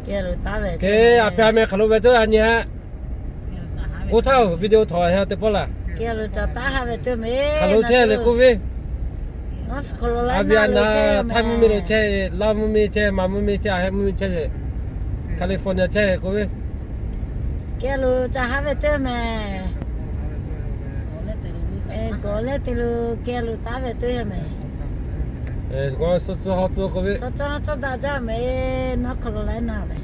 Kehˬ, a hpehꞈ a meh hk'aˬ lo ve tuˬ a nyi haꞈ. K'oˆ htaˇ, video htawꞈ ha teˇ pawˆ laˬ. Hk'aˬ lo chehˇ le k'oˆ ve. A ve a na, Htaiˇ mvuhˇ miˬ lo chehˇ, Laˇ mvuhˇ miˬ chehˇ, Manˍ mvuhˇ miˬ chehˇ, Aˬ heh mvuhˇ miˬ chehˇ, California chehˇ k'oˆ ve. Kehˬ lo ca haˉ ve teˇ mehˍ. Gawˬ leh te lo kehˬ lo taˉ ve teˇ mehˍ. Suh tcuh ha tcuh k'oˆ ve, suh tcuh ha tcuh daꞈ jaˇ mehˍ. Nawˉ hk'aw lo laiˉ na leh,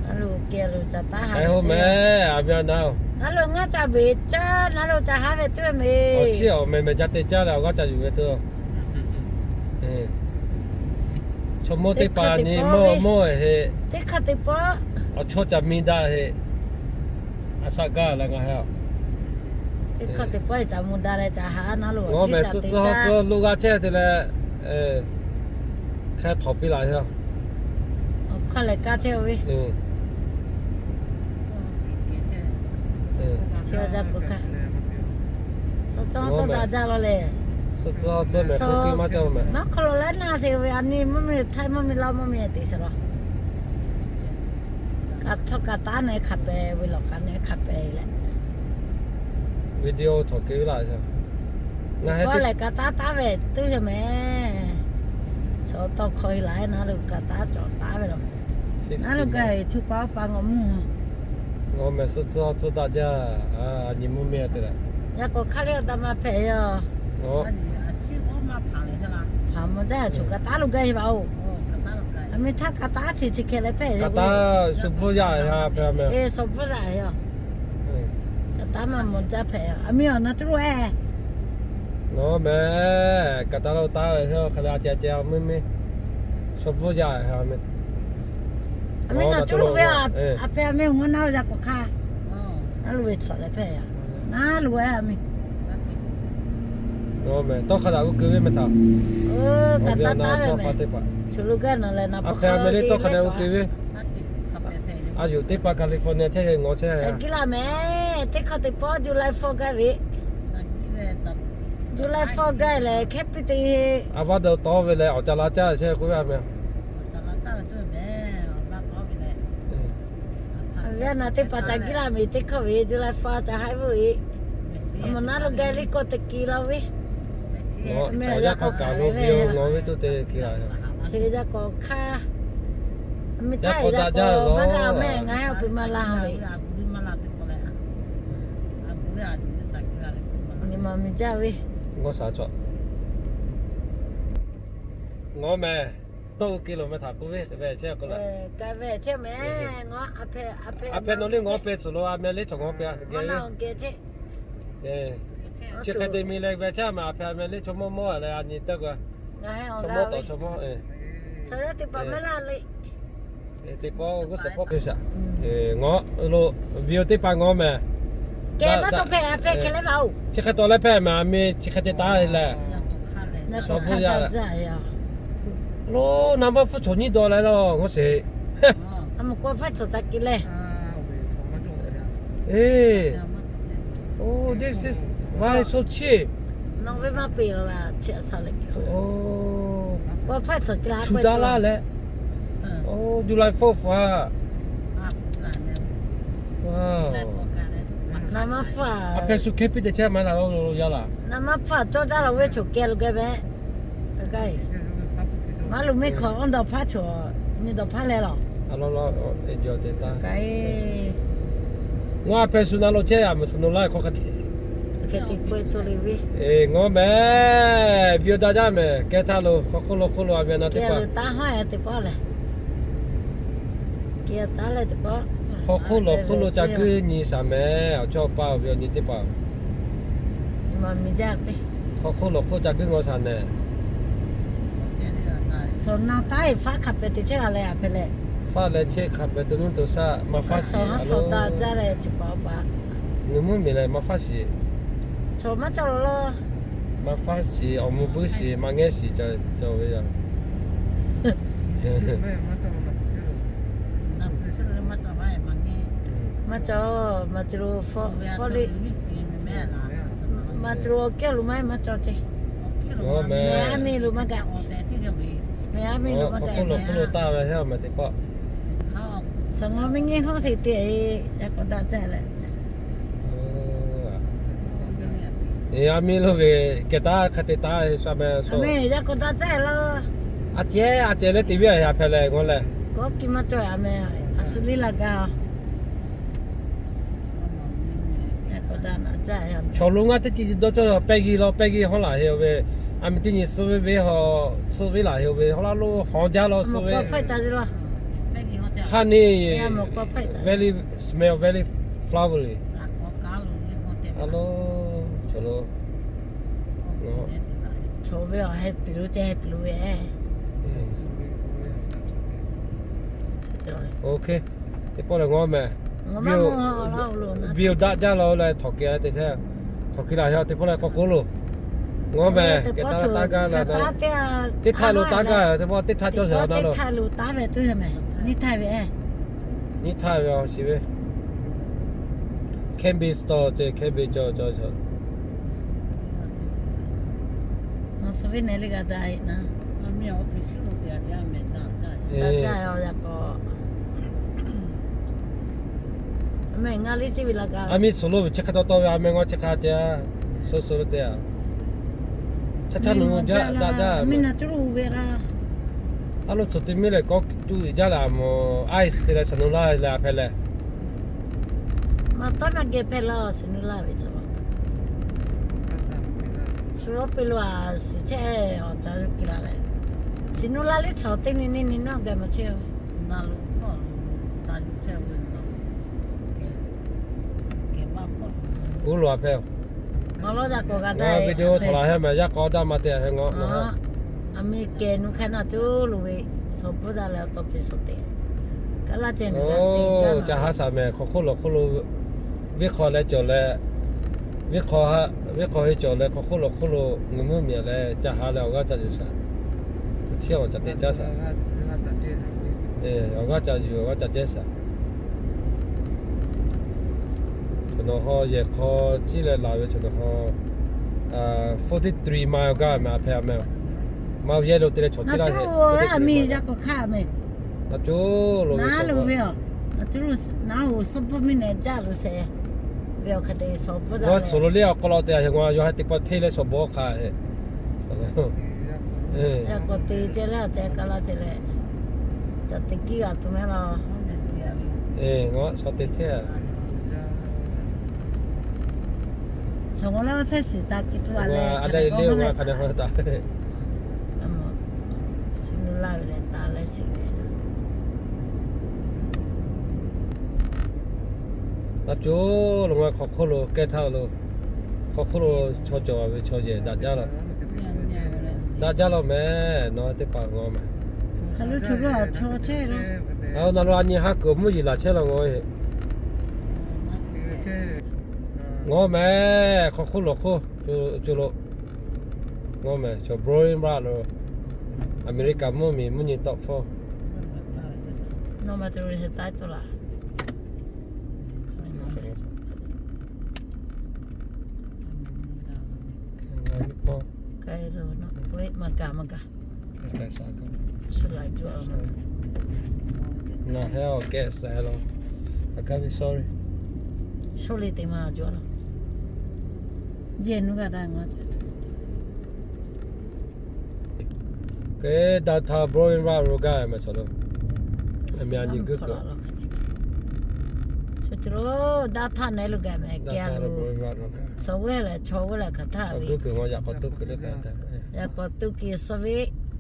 a lo kehˬ lo ca taˉ ha ve mehˍ. A ve a na, a lo ngaˇ ca beˬ caˇ, na lo ca haˉ ve teˇ mehˍ. Awˬ chiˉ awˬ mehˍ mehˍ ca te caˇ leh awˬ g'aˇ ca yuˬ ve teˇ. Chaw mawˇ teˇ hpaˍ nyi mawˇ mawˇ heˆ. Teˇ hk'aˇ teˇ pawˆ awˬ chawˇ ca mi daꞈ heˆ. A shaꞈ gaˇ leh ngaˬ heh a. Teˇ hk'aˇ teˇ pawˆ ca mvuh daꞈ leh ca haˉ na lo. Awˬ mehˍ suh tcuh ha tcuh lo g'a chehˇ te leh, hk'e htawnˍ piˇ laꞈ heˆ. Awˬ hk'aˇ lehˬ kaˇ chehˇ ve. Suh tcuh ha tcuh daꞈ jaˇ la leh. Suh tcuh ha tcuh mehˍ k'oˆ maˇ ca mehˍ. Nawˉ hk'aw lo laiˉ na sheˍ ve a nyi mvuhˇ miˬ, Htaiˇ mvuhˇ miˬ, Laˇ mvuhˇ miˬ te sheˍ la. Kaꞈ htawˇ kaꞈ taˉ na hk'a pehˍ ve lawˬ, kaꞈ na hk'a pehˍ leh. Video htawꞈ ke ve laꞈ. Ngaˬ heh lehˬ kaꞈ taˉ taˉ ve teˇ mehˍ. Chaw tawˇ hkawˇ e laˬ na lo kaꞈ taˉ cawˬ taˉ ve laˬ. Na lo gaˬ e chu pa pa ngaw mvuhˇ. Ngaw mehˍ suh tcuh ha tcuh daꞈ jaˇ. A nyi mvuhˇ miˬ te leh. Yaꞈ k'awꞈ hk'aˇ le awˬ taˇ maˇ hpehꞈ yoˬ. Hpaˍ mvuh jaˇ, choˬ kaꞈ taˉ lo gaˇ e vaˬ oˬ. A mi htaˇ kaꞈ taˉ chi chi hkeh leh hpehꞈ yoˬ. Kaꞈ taˉ shu bvuhˇ yaˇ ha hpehꞈ mehˍ. Shu bvuhˇ yaˇ yoˬ. Kaꞈ taˉ maˇ mvuh jaˇ hpehꞈ yoˬ. A mi awˬ na tuˬ lo e. Ngaw mehˍ kaꞈ taˉ lo taˉ ve hk'e le a ceh ceh mvuhˇ miˬ. Shu bvuhˇ yaˇ ha mehˍ. A mi na tuˬ lo ve a, a hpehꞈ a mi ngaw na lo yaꞈ k'awꞈ hk'aˇ. Na lo ve chaw leh hpehꞈ yoˬ. Na lo e a mi. Ngaw mehˍ tawˇ hk'a daꞈ g'uˇ keu ve mehˍ htaꞈ. Kaꞈ taˉ taˉ ve mehˍ. Shu lo gaˇ na leh na hpawˇ hk'a lo le tawˇ hk'a daꞈ g'uˇ keu ve. A yoˬ teˇ pa California chehˇ ve ngaw chehˇ. Ca giˇ laˇ mehˍ. Teˇ hk'aˇ teˇ pawˆ July four gaˇ ve. July four gaˇ lehˬ hkehˉ piˇ te. A vaˇ dawˬ tawˇ ve leh awˬ ca la caˇ chehˇ k'oˆ ve a mehˍ. A ve a na teˇ pa ca giˇ laˇ mehˍ teˇ hk'aˇ ve July four ca haiˉ ve. A mawˬ na lo gaˇ liˇ kawˇ te ki la ve. Awˬ yaˇ k'awꞈ kaˬ lo ve ngaw ve tuˬ te ki la. Chi ve yaˇ k'awꞈ hk'aˇ. A mi htaˇ yaˇ k'awꞈ maˇ g'a mehˍ ngaˬ heh awˬ pi maˇ la ve. Nyi ma mi jaˇ ve. Ngaw shaˍ cawˬ. Ngaw mehˍ. Tawˇ g'uˇ ke lo mehˍ htaꞈ k'oˆ ve ve chehˇ k'o le. A hpehꞈ nawˬ le ngaw peh tcuh lo a meh le chaw ngaw peh a geh ve. Chi hk'e te mi leh ve chehˇ mehˍ a hpehꞈ a meh le chaw mawˇ mawˇ leh a nyi teˇ g'aˇ. Chaw mawˇ tawˍ chaw mawˇ. Teˇ pawˆ g'uˇ suhˍ hpawˇ pe shaꞈ. Ngaw lo video teˇ pa ngaw mehˍ. Chi hk'e tawˍ leh hpehꞈ mehˍ a mi chi hk'e te taˍ leh. Chaw bvuhˇ yaˇ leh. Lo na maˇ hpfuhˇ chaw nyiˇ dawˬ leh lo ngaw sheˍ. This is why so cheap. Nawˬ ve maˇ peꞈ laˬ la chi a sha leh. Two dollar leh. July fourth a. A hpehꞈ shu hkehˉ piˇ te chehˇ maˇ laˬ lo yaˇ laˬ. Na maˇ hpfuhˇ cawˇ jaˇ la ve choˬ kehˬ lo geh mehˍ. Maˇ lo meˇ hkawꞈ awˇ dawˬ hpaˇ choˬ, nyi dawˬ hpaˇ leh lawˬ. Ngaˬ a hpehꞈ shu na lo chehˇ a mehˍ shu na lo laiˉ hk'awꞈ hk'a te. Ngaw mehˍ video daꞈ jaˇ mehˍ kehˉ htaˇ lo hk'aw hk'oˆ lo hk'oˆ lo a ve a na teˇ pa. Hk'aw hk'oˆ lawˬ hk'oˆ lo ca guiˇ nyi shaˍ mehˍ awˬ chawˇ awˬ pa awˬ ve awˬ nyi teˇ hpaˍ. Hk'aw hk'oˆ lawˬ hk'oˆ ca guiˇ ngaw shaˍ nehˬ. Faˆ leh cheˆ hk'a pehꞈ to nuˇ to shaˆ maˇ faˉ shiˍ. Nyi mvuhˇ miˬ lehˬ maˇ faˉ shiˍ. Maˇ faˉ shiˍ awˬ mvuh buiˇ shiˍ maˇ ngehˇ shiˍ cawˬ ve yoˬ. Maˇ cawˬ, maˇ cawˬ, maˇ cawˬ awˬ kehˉ lo maˇ heˆ maˇ cawˬ ce. Mehˍ a mi lo maˇ gaˬ. Hk'aw hk'oˆ lo hk'oˆ lo taˇ ve heˆ a mehˍ teˇ pawˆ. Chaw ngaw miˇ nyi hawˉ sheˍ te, yaˇ k'awꞈ daꞈ jaˇ leh. Eˬ, a miˇ lo ve kehˬ taˉ hk'a te taˉ sha meh so. Yaˇ k'awꞈ daꞈ jaˇ la. A ceh a ceh leh te viˉ a yaꞈ hpehꞈ leh ngaw leh. Kawˆ ki maˇ cawˬ a meh, a shu liˇ la ga. Chaw lo ngaˇ teˇ ceuˬ dawˇ cawˇ pehˇ g'uiˇ law pehˇ g'uiˇ hawˉ laˬ heˆ ve, a miˍ teˇ nyi suh ve ve haw, suh ve laˬ heˆ ve haw laˇ lo haw jaˇ law suh ve. Honey, very smell very flowery. A lo, chaw lo. Chaw ve a heh piˍ lo ceh heh piˍ lo ve. Ok. Teˇ pawˆ leh ngaw meh. View daꞈ jaˇ la leh htawnˍ ke te chehˇ. Htawnˍ ke laˬ yaˇ teˇ pawˆ leh k'awꞈ k'oˆ loˬ. Ngaw meh, kehˬ taˉ taˇ gaˇ la, teˇ htaˇ lo taˇ gaˇ, teˇ pawˆ teˇ htaˇ cawˇ sheˍ a na lo. Nyiˇ htaˇ ve a shiˍ ve. Cambridge store ceh Cambridge cawˬ cawˬ. Suh ve neh le g'a daꞈ na. Daꞈ jaˇ a yaꞈ k'aw. A meh ngaˇ liˇ ciˇ ve la ga. A miˇ suhˍ lo ve chi hk'a taw taw ve a meh ngaw chi hk'a ceh. Suh suh lo te a. Chaˇ chaˇ nu jaˇ daꞈ jaˇ. A miˇ na cuˇ lo ve la. A lo tcuhˍ te miˇ leh kawˆ tuˬ jaˇ leh a mawˬ ice te leh saˍ nu laˇ leh a hpehꞈ leh. Maˇ taˉ maˇ geh hpehꞈ la saˍ nu laˇ ve chaw. Shu lo pe lo a shiˍ chehˇ awˬ ca yuˬ ke la leh. Saˍ nu laˇ liˇ chaw teˇ nyi nyi nyi nawˇ geh maˇ chehˇ. Uˉ lo a hpehꞈ. Awˬ lawn yaꞈ k'aw g'a daꞈ video htaꞈ laˬ heh meh, yaˇ k'aw daꞈ maˇ te a heh ngaw. A miˇ kehˬ nu hk'e na cuˇ lo ve, shawˍ bvuhˇ za leh awˬ taw piˍ shawˍ te. Kaˉ laˇ ceh nu g'a te. Ca ha shaˍ meh, hk'aw hk'oˆ lawˬ hk'oˆ lo, venˇ hk'aw leh cawˬ leh, venˇ hk'aw, venˇ hk'aw he cawˬ leh hk'aw hk'oˆ lawˬ hk'oˆ lo ngeuˍ mvuhˇ miˬ leh ca ha leh awˬ g'aˇ ca yuˬ shaˍ. Chi awˬ ca te caˇ shaˍ. Awˬ g'aˇ ca yuˬ awˬ g'aˇ ca jehˇ shaˍ. Chaw nawˬ haw yehˬ hk'aw ciˉ leh laˬ ve chaw nawˬ haw, forty three mile gaˇ meh a hpehꞈ a meh. Maˇ yehˇ lo te leh chaw ciˉ laˇ heh. Naˉ lo ve a, naˉ lo ve a, naˉ lo suhˉ bvuhˇ miˇ neh jaˇ lo sheˍ ve awˬ hk'e te shawˍ bvuhˇ za. Ngaw tcuhˍ lo le awˬ k'aw law te a heh ngaw, yawˇ ha teˇ pawˆ hteˇ leh shawˍ bvuhˇ hk'a heh. Yaꞈ k'aw te ceh leh a ceh kaˉ laˇ ceh leh, ca te kiˇ g'a tuˬ meh la. Ngaw shaw te hteˇ a. Chaw ngaw leh awˬ shehˉ shiˍ taˍ kiˇ tuˬ a leh a leh le ngaw hk'a dehꞈ hawˉ taˍ. Saˍ nu laˇ ve leh taˍ leh shiˍ ve. Taˇ co lo ngaˬ hk'aw hk'oˆ lo kehˇ htaˇ lo, hk'aw hk'oˆ lo chaw cawˬ ve chaw yehˬ daꞈ jaˇ la. Daꞈ jaˇ la meh, nawˬ teˇ hpaˍ ngaw meh. A, na lo a nyi ha kuiˬ mvuhˇ yeˬ laˬ chehˇ la ngaˬ. Ngaw meh, hk'aw hk'oˆ lawˬ hk'oˆ co lo. Ngaw meh, chaw Browning Rock lo, America mvuhˇ miˬ mvuhˇ nyi top four. Nawˬ ma te lo le taˇ to la. Ngaˬ hui awˬ kehˬ sa lo. Again, sorry. Sho le te ma jawˇ la. Jehˇ nuˇ g'a daꞈ ngaˬ. Kehˬ daꞈ htaˇ Browning Rock lo gaˇ meh shawˍ lo. A meh a nyi guˇ kuiˬ. Chaw chaw lo daꞈ htaˇ neh lo gaˬ meh kehˬ lo. Shawˍ ve lehˬ chaw ve lehˬ hk'aˬ htaˇ ve. Guˇ kuiˬ ngaw yaꞈ k'aw tuˇ kuiˬ le hk'aˬ htaˇ. Yaꞈ k'aw tuˇ kuiˬ shawˍ ve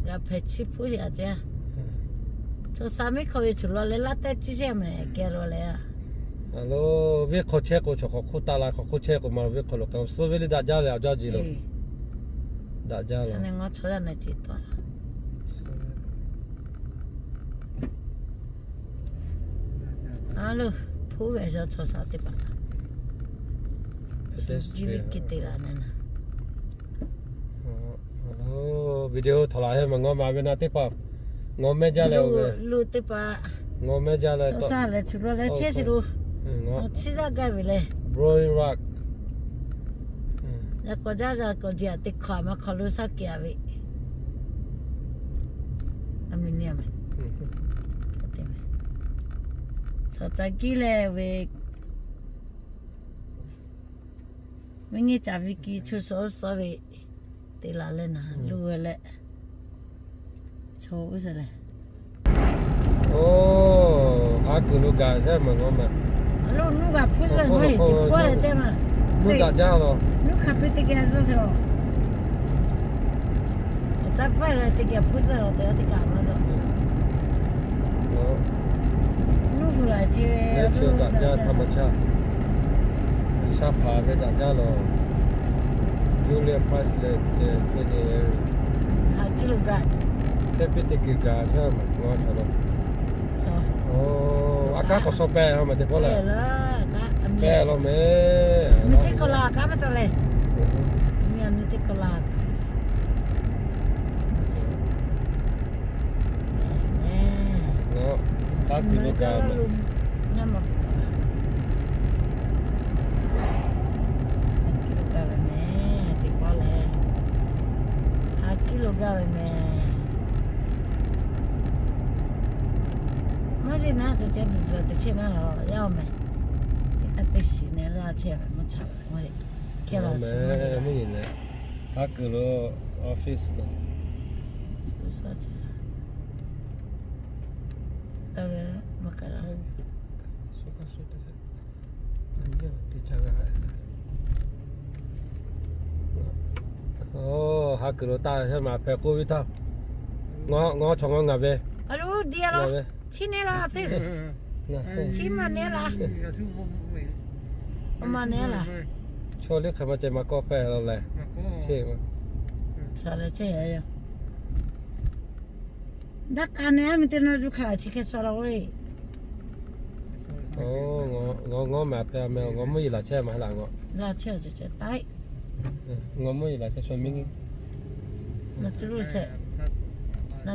g'a hpehꞈ chiˇ hpuˇ yaꞈ ceh. Chaw sha miˉ hk'aw ve chuˬ law leh laˇ tehˉ ciˇ sheˍ meh kehˬ lo leh. A lo, venˇ hk'aw chehˇ k'o chaw hk'aw hk'oˆ taˆ la, hk'aw hk'oˆ chehˇ k'o ma lo venˇ hk'aw lo k'ai, suh ve le daꞈ jaˇ leh awˬ jaˇ ji lo. Daꞈ jaˇ la. Ngaˬ chaw yaˇ na ce taw la. A lo, hpu ve chaw sha teˇ hpaˍ. Ji ve ki te la na na. Video htaꞈ laˬ heh meh ngaw ma ve na teˇ hpaˍ. Ngaw mehˇ jaˇ leh, lu teˇ hpaˍ. Ngaw mehˇ jaˇ leh, chaw sha leh chuˬ law leh chehˇ sheˍ lo. Ngaw chiˇ yaˇ gaˇ ve leh. Browning Rock. Yaꞈ k'aw jaˇ yaꞈ k'aw ji aꞈ teˇ hk'awꞈ a ma hk'aw lo shaˉ kehˬ a ve. Tawˍ ca kiˇ leh ve, mvuhˇ nyi caˍ ve ki chu suh suh ve, te laˬ leh naˍ lu leh, chaw uˉ suh leh. Oˇ, ha kuiˬ lo gaˬ ve mehˍ, ngaw mehˍ. Lo nuˇ g'a hpuˇ suh, ngaw e teˇ hpuˇ leh ceh ma. Nuˇ daꞈ jaˇ lo. Nuˇ hk'aˬ piˇ teˇ geh zuhˇ suh lo. Caˇ paˆ leh teˇ geh hpuˇ tcuhˇ lo te teˇ kaꞈ maˇ zuhˇ. Nuˇ hu la chi ve, chi daꞈ jaˇ htaˇ maˇ caˇ. G'uiˬsha hpaˍ ve daꞈ jaˇ lo. Julia Price leh ceh hk'e te, ha kiˇ lo gaˬ. Hk'e piˇ teˇ kuiˬ gaˬ htaˇ ngaw htaꞈ lo. Oˇ, a kanˉ k'awꞈ shaw pehˇ lo mehˍ teˇ pawˆ lehˬ. Pehˇ lo mehˍ. Nyi teˇ kawˆ la kanˉ maˇ cawˬ leh. Nyi a nyi teˇ kawˆ la kanˉ maˇ cawˬ. Ngaw, ha kuiˬ lo gaˬ mehˍ. Ha kiˇ lo gaˬ ve mehˍ, teˇ pawˆ lehˬ. Ha kiˇ lo gaˬ ve mehˍ. Maˇ heˆ naˉ, cawˬ ceh duˬ duˬ teˇ chehˇ maˇ la yaˇ mehˍ. Teˇ hk'aˇ teˇ shiˍ nehˬ laˇ chehˇ ve maˇ chaꞈ ve maˇ heˆ. Hk'e la mehˍ, mvuhˇ nyi lehˬ, ha kuiˬ lo office lo. Oˇ, ha kuiˬ lo taˇ htaˇ maˇ hpehꞈ k'oˆ ve htaˇ. Ngaw, ngaw chaw ngaw ngaˬ ve. Chi nehˬ la, chi maˇ nehˬ la. Maˇ nehˬ la. Chaw liˇ hk'e maˇ ceh maˇ kawˆ hpehꞈ la leh. Chi leh chehˇ yoˬ. Daꞈ kaꞈ nehˬ a miˬ teˇ nawˇ juˇ hk'aˬ chi hk'e sha la ve. Ngaw, ngaw mehˍ a hpehꞈ a mehˍ, ngaw mvuhˇ yeˬ laˬ chehˇ maˇ heˆ laˬ ngaw. Ngaw mvuhˇ yeˬ laˬ chehˇ sha miˇ nyi. Naˬ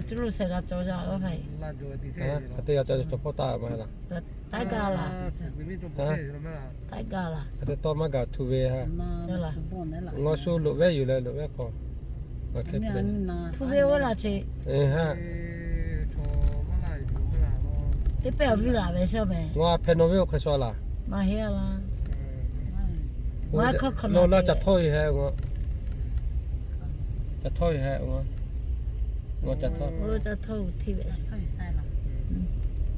cuˇ lo shehˍ g'a cawˬ yaˇ oˇ hk'e. Hk'aˬ te g'a cawˬ cawˬ hpawˇ taˆ maˇ heˆ laˬ. Taiˉ gaˇ laˬ. Taiˉ gaˇ laˬ. Hk'aˬ te tawˇ maˇ gaˬ htu ve ha. Ngaw shu loꞈ vehˉ yuˬ leh loꞈ vehˉ k'aw. Htu ve oˇ laˬ che. Teˇ pehˇ awˬ viˉ laˬ ve sha mehˍ. Ngaw a hpehꞈ nawˬ ve oˇ hk'e sha laˬ. Maˇ heˆ laˬ. Ngaw a hk'aw hk'aw lo laˬ caˬ htawˇ ve heh ngaw. Caˬ htawˇ ve heh ngaw. Ngaw caˬ htawˇ. Caˬ htawˇ hteˇ ve.